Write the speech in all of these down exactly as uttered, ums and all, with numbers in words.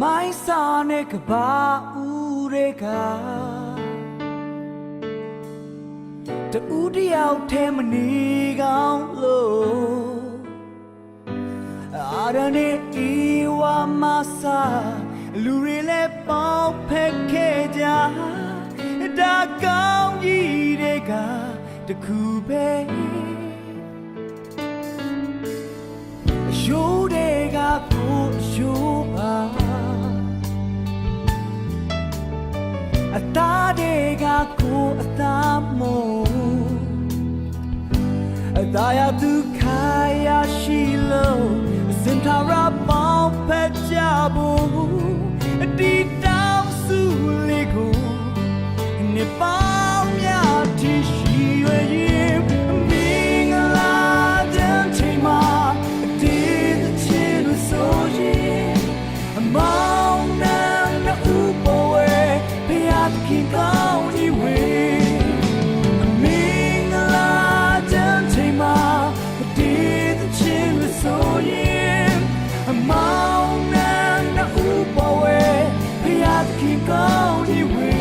Mai sa ne kaba u re ga, ta u di au te mani gau lo. Ara ne i wa ma sa, lu re le pau hpe hke ja, da kau yi de ga, da ku hpe. Ashu de ga ku ashu ba, ata de ga ku ata mo. Adaya du kaya shilo, sintara pau pet jabu, di tau su liku, ni pau mya ti shi yue yim, ming la jan chema, di the chin so yin. Amau nan na upo e, pya hkin kau ni we. Aming la jan chema, di the chin so yin. Amau nan na upo e, pya hkin kau ni we.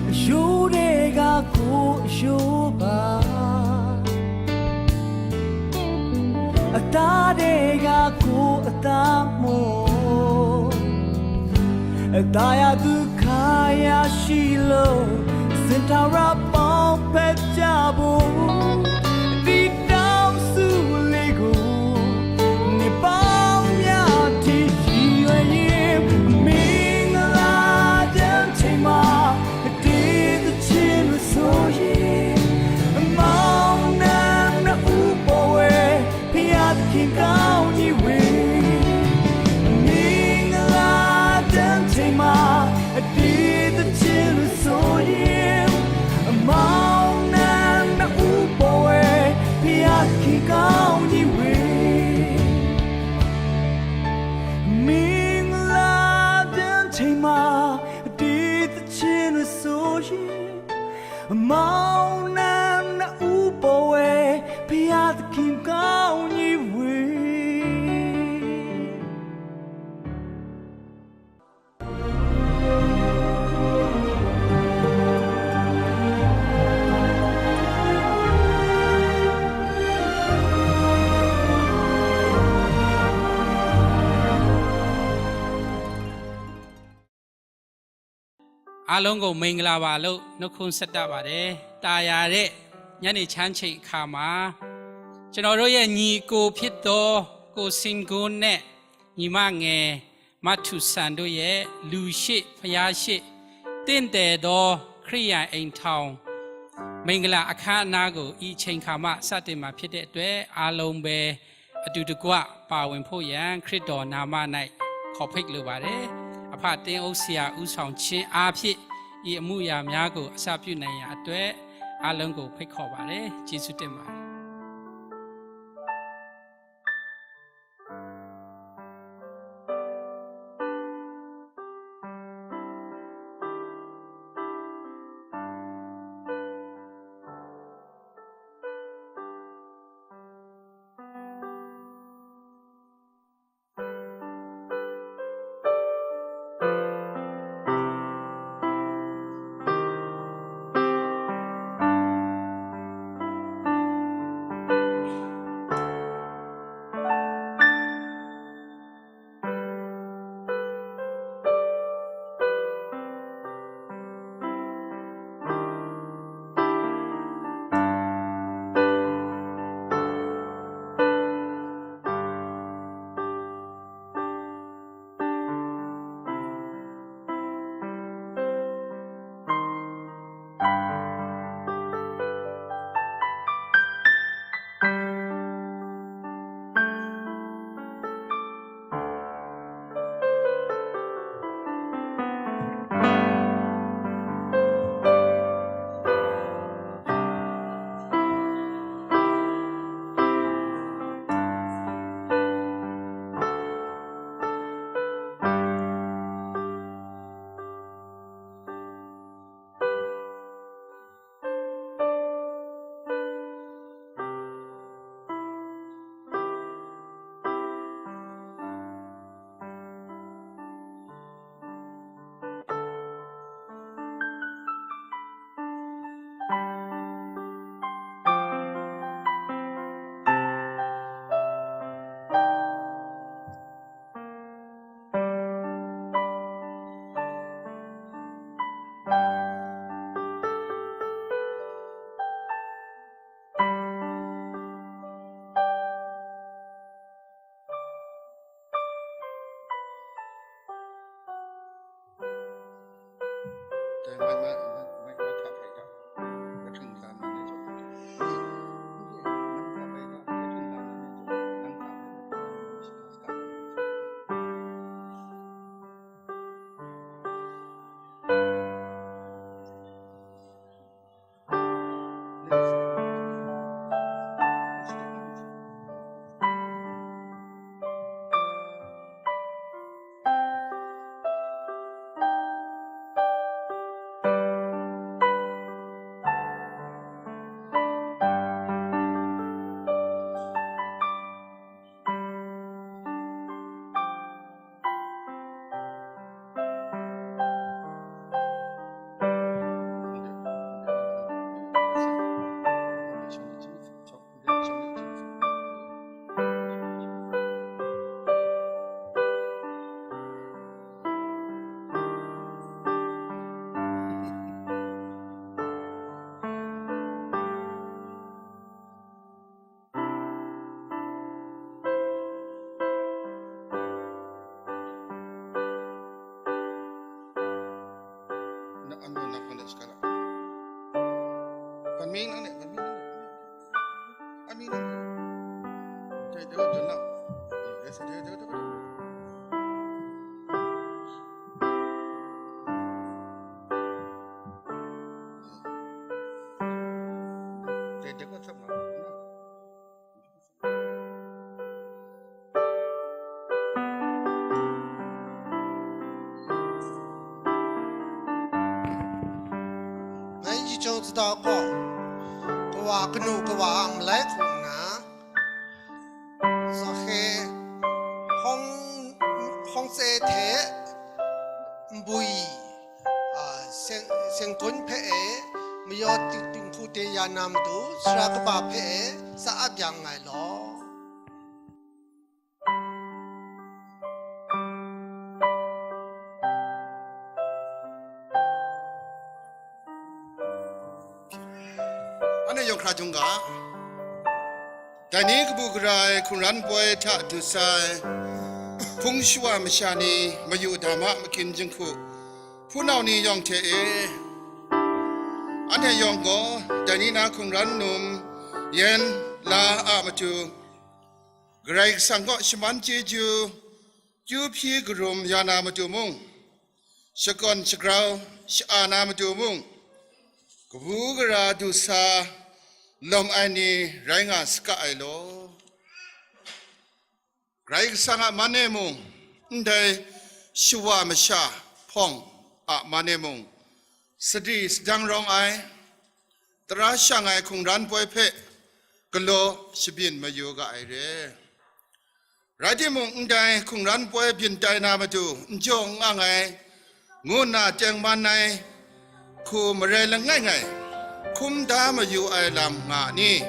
Ashu de ga ku ashu ba, ata de ga ku ata mo. Ata ya du kaya shilo, sintara pau pet jabu, di tau su liku, ni pau mya ti shi yue yim, ming la jan chema, di the chin so yin. Amau nan na upo e, pya hkin kau ni we. Ming la jan chema, di the chin so yin. Amau nan na upo e, pya hkin kau ni we. Ming la jan chema, di the chin so yin. Amau nan na upo e, pya hkin kau ni we. Along gaw mingla wa lo, nuhkun sat da wa de. Taya de, nyani chan ching hka ma, ကျွန်တော်တို့ရဲ့ညီအစ်ကိုဖြစ်သောကိုစင်ကိုနဲ့ညီမငယ်မထူဆန်တို့ရဲ့လူရှေ့ဖျားရှေ့တင့်တယ်သောခရိယန်အိမ်ထောင်မင်္ဂလာအခမ်းအနားကို ဤအချိန်ခါမှစတင်မှာဖြစ်တဲ့အတွက် အားလုံးပဲအတူတကွပါဝင်ဖို့ရန် ခရစ်တော်နာမ၌ခေါ်ဖိတ်လိုပါတယ်။ အဖသင်းအုပ်ဆရာဦးဆောင်ခြင်းအားဖြင့် ဤအမှုအရာများကိုအစပြုနိုင်ရန်အတွက် အားလုံးကိုဖိတ်ခေါ်ပါတယ်။ ကျေးဇူးတင်ပါတယ်။ Na, ano na pun da skala. Panming nang ne, panming nang ne. Panming nang ne. Jai jaga jalan. Eh, biasa jaga jaga jaga. Jai jaga sama. Bai chyawm chyawm gaw, kawa kanu kawa a malai hku nna, Zahe hpawng, hpawng tse hte nbwi, a, seng-, senggun hpe e, mayaw ting-, tinghku de ya na matu, sara kaba hpe e, tsa ap ya nngai law. Anhte yawng hkra jung ga, dai ni kabu gara ai hkungran poi hta du sai, hpung shawa masha ni mayu dama makin jinghku, hpunau ni yawng hte e, anhte yawng gaw dai ni na hkungran num yen la a matu, Karai Kasang kaw shaman chyeju, kyu hpyi karum ya na matu mung, shakawn shagrau sha-, a na matu mung, kabu gara du sa lawm ai ni rai nga saga ai law. Karai Kasang a man e mung, ndai shawa masha hpawng a man e mung, sadi sadang rawng ai, tara shang ai hkungran poi hpe galaw shabyin mayu ga ai re. Rai timung, ndai hkungran poi byin tai na matu n jaw n ang ai, ngu nna tengman ai hku marai langai ngai, hkum da mayu ai lam nga a ni?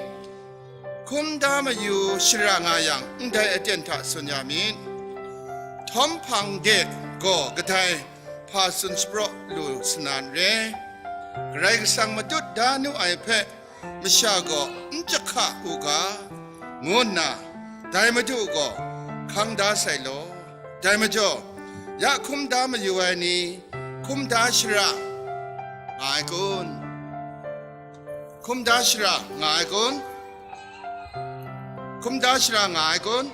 Hkum da mayu shara nga yang, ndai aten hta tsun ya myit. Htawm hpang de gaw kadai hpa tsun shapraw lu sanan re. Karai Kasang matut da nu ai hpe masha gaw n jahka u ga, ngu nna dai Madu gaw hkang da sai law. Dai majaw, ya hkum da mayu ai ni, hkum da shara nga ai kun? Hkum da shara nga ai kun? Hkum da shara nga ai kun?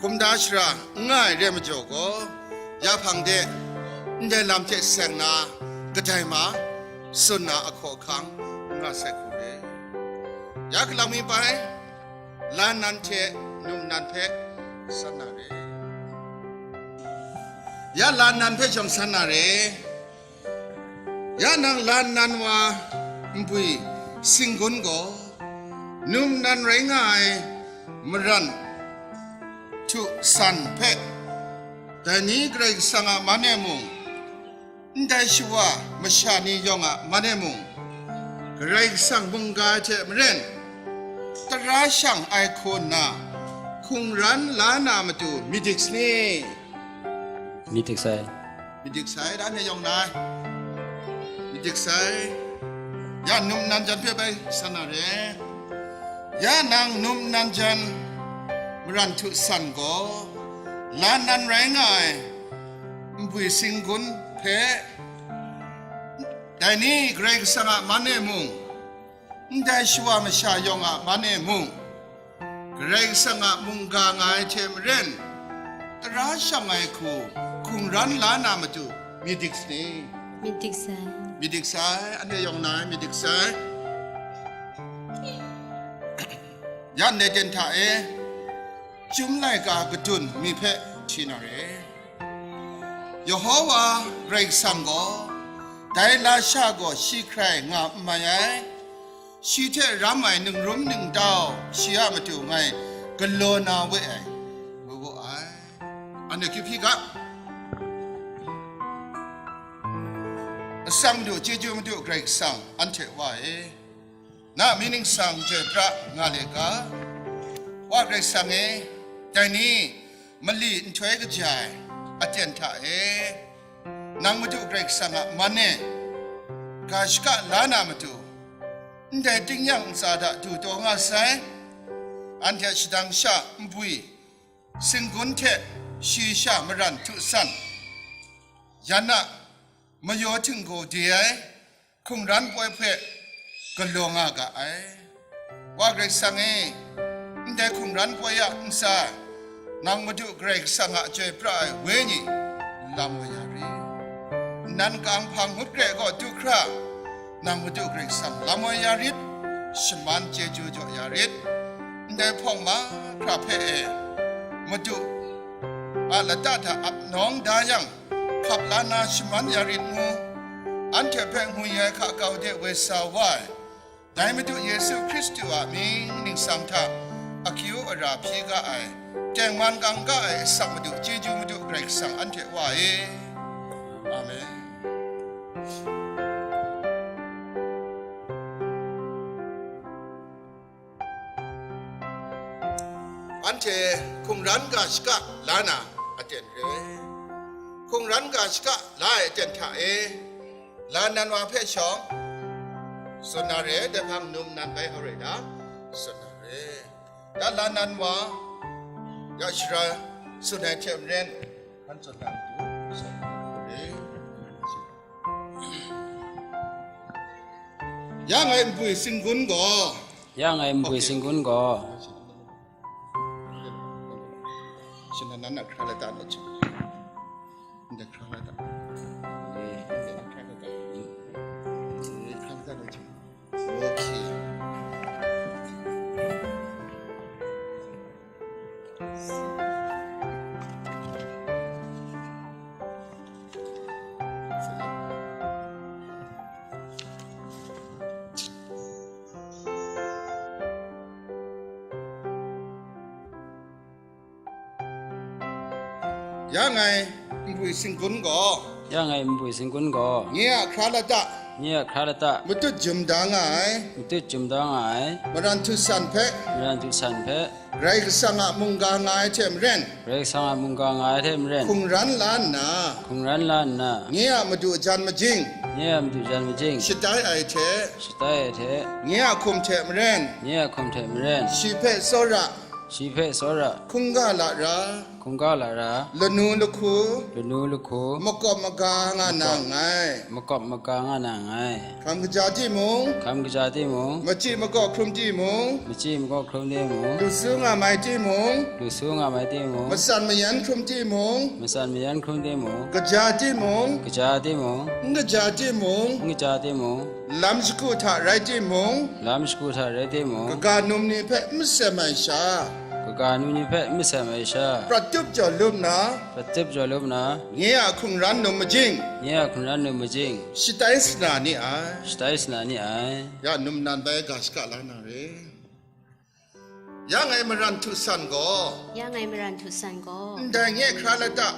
Hkum da shara n nga ai re majaw gaw, ya hpang de ndai lam hte seng na, kadai ma, tsun na ahkaw ahkang n nga sai hku re. Ya galang mi bai, lan nan hte num nan hpe san na re. Ya lan nan hpe jawng san na re. Ya nang lan nan wa nbwi singgun gaw, num nan rai nga ai maran htu san hpe, dai ni Karai Kasang a man e mung, ndai shawa masha ni yawng a man e mung, Karai Kasang mungga hte maren, tara shang ai hku nna, hkungran la na matu myit dik sani? Myit dik sai. Myit dik sai, dan e yawng na. Myit dik sai. Ya num nan jan hpe bai san na re. Ya nang num nan jan maran htu san gaw, lan nan rai nga ai nbwi singgun hpe Dai ni Karai Kasang a man e mung, ndai shawa masha yawng a man e mung, Karai Kasang a mungga nga ai hte maren, tara shang ai hku hkungran la na matu myit dik sai. Myit dik sai. Myit dik sai, anhte yawng na ai myit dik sai. Yan dai ten hta e, Chyum laika kadun mi hpe hti na re. Yehowa Karai Kasang gaw dai lasha gaw shi hkrai nga n mai ai, shi hte ram ai ningrum ningtau shi a matu ngai galaw na we ai, ngu wu ai. Anhte hkip hkip ga. Atsang Madu, chyeju Madu Karai Kasang, anhte Wa e, na mying ningsang chyoi pra nga le ga. Wa Karai Kasang e, dai ni mali nhtoi kaja ai aten hta e, nang Madu Karai Kasang a man e ga shaka la na matu, ndai tingnyang ntsa hta du taw nga sai, anhte shadang sha npwi singgun hte shi sha maran htu san, yan a mayaw htinggaw de ai hkungran poi hpe galaw nga ga ai. Wa Karai Kasang e, ndai hkungran poi a ntsa, nang Madu Karai Kasang a chyoi pra ai Wenyi lam wa ya rit. Nnan kang hpang ngut kre gaw du hkra, nang Madu Karai Kasang lam wa ya rit, shaman chyeju jaw ya rit. Ndai hpawng mahkra hpe e, Madu a lata hta ap nawng da yang, hkap la na shaman ya rit ngu, anhte hpe ngwi ai hka kau de woi sa wa ai, dai Madu Yesu Hkristu a mying ningsang hta akyu ara hpyi ga ai, tengman kang ga ai asak Madu, chyeju Madu Karai Kasang anhte Wa e. Amen. Anhte hkungran ga shaka la na aten re. Hkungran ga shaka la ai aten hta e, la nan wa hpe shawng tsun na re, dai hpang num nan bai hau rai da, tsun na re. Ya la nan wa, ya shara tsun ai hte maren, hkan tsun na matu, tsun na re. Ya ngai npwi singgun gaw. Ya ngai npwi singgun gaw. Shin nan na hkra la ta na chu. Nda hkra la ta. Eh, nda hkra la ta. Eh, hkra la ta na chu. Okay. Ya ngai npwi singgun gaw. Ya ngai npwi singgun gaw. Nye a hkra lata. Nye a hkra lata. Matut jum da nga ai. Matut jum da nga ai. Maran htu san hpe. Maran htu san hpe. Karai Kasang a mungga nga ai hte maren. Karai Kasang a mungga nga ai hte maren. Hkungran la nna. Hkungran la nna. Nye a madu jan majing. Nye a madu jan majing. Shatai ai hte. Shatai ai hte. Nye a hkum hte maren. Nye a hkum hte maren. Shi hpe tsawra. Shi hpe tsawra. Hkungga lara. Hkungga lara. Lanu lahku. Lanu lahku. Makawp maga nga na nngai. Makawp maga nga na nngai. Hkam kaja timung. Hkam kaja timung. Machyi makaw hkrum timung. Machyi makaw hkrum timung. Lu su nga mai timung. Lu su nga mai timung. Matsan mayan hkrum timung. Matsan mayan hkrum timung. Kaja timung. Kaja timung. N kaja timung. N kaja timung. Lam shagu hta rai timung, lam shagu hta rai timung, kaga num ni hpe n masem ai sha, kaga num ni hpe n masem ai sha, prat tup jaw lup nna, prat tup jaw lup nna, nye a hkungran num majing, nye a hkungran num majing, shatai sana ni ai, shatai sana ni ai. Ya num nan bai ga shaka la na re. Ya ngai maran htu san gaw, ya ngai maran htu san gaw, ndai nye hkra lata,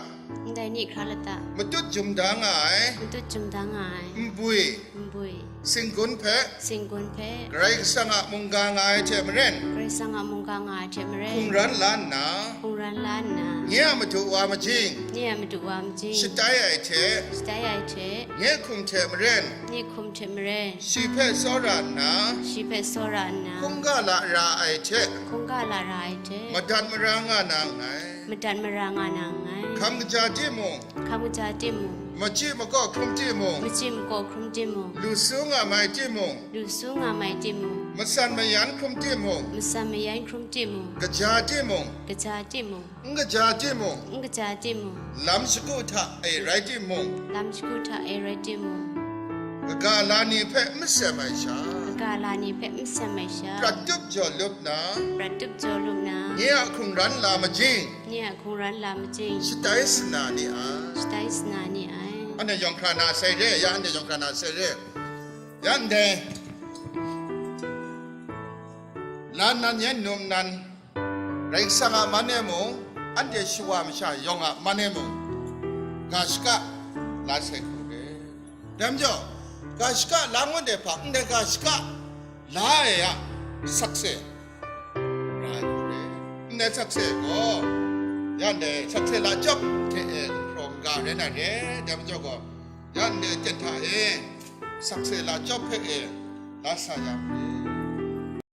ndai nye hkra lata, matut jum da nga ai, matut jum da nga ai, nbwi, nbwi, singgun hpe, singgun hpe, Karai Kasang a mungga nga ai hte maren, Karai Kasang a mungga nga ai hte maren, hkungran la nna, hkungran la nna, nye a madu wa majing, nye a madu wa majing, shatai ai hte, shatai ai hte, nye hkum hte maren, nye hkum hte maren, shi hpe tsawra nna, shi hpe tsawra nna, hkungga lara ai hte, hkungga lara ai hte, madat mara nga na nngai, madat mara nga na nngai. Hkam kaja timung, hkam kaja timung, Machyi makaw hkrum timung, machyi makaw hkrum timung, lu su nga mai timung, lu su nga mai timung, matsan mayan hkrum timung, matsan mayan hkrum timung, kaja timung, kaja timung, n kaja timung, n kaja timung, lam shagu hta e rai timung, lam shagu hta e rai timung, kaga la ni hpe n masem ai sha, kaga la ni hpe n masem ai sha, prat tup jaw lup na, prat tup jaw lup na, nye a hkungran la majing, nye a hkungran la majing, shatai sana ni ai, shatai sana ni ai. Anhte yawng hkra na sai re, ya anhte yawng hkra na sai re. Ya ndai, lan nan yan num nan, Karai Kasang a man e mung, anhte shawa masha yawng a man e mung, ga shaka la sai hku re. Dai majaw, ga shaka la ngut ai hpa, ndai ga shaka la ai a sakse, ra ai hku re. Ndai sakse gaw, ya ndai sakse la chyawp hte e hpraw ga rai na re. Dai majaw gaw, ya ndai ten hta e sakse la chyawp hpe e la sa ya hku re.